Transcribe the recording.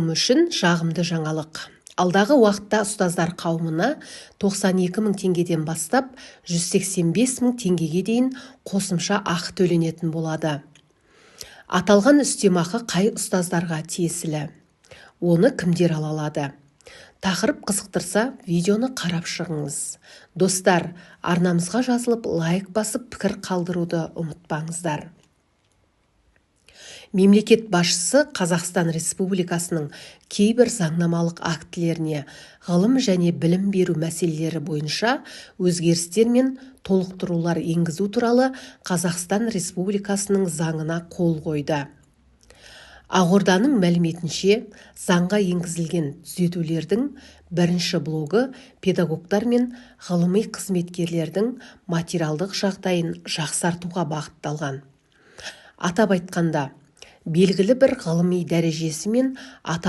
қауымы үшін жағымды жаңалық. Алдағы уақытта ұстаздар қауымына 92 мың теңгеден бастап 185 мың теңгеге дейін қосымша ақы төленетін болады. Аталған үстемақы қай ұстаздарға тиесілі? Оны кімдер ала алады? Тақырып қызықтырса, видеоны қарап шығыңыз. Достар, арнамызға жазылып, лайк басып, пікір қалдыруды ұмытпаңыздар. Мемлекет басшысы Қазақстан Республикасының кейбір заңнамалық актілеріне ғылым және білім беру мәселелері бойынша өзгерістер мен толықтырулар енгізу туралы Қазақстан Республикасының заңына қол қойды. Ақорданың мәліметінше, заңға енгізілген түзетулердің бірінші блогы педагогтар мен ғылыми қызметкерлердің материалдық жағдайын жақсартуға бағытталған. Атап айтқанда, белгілі бір ғылыми дәрежесі мен атағы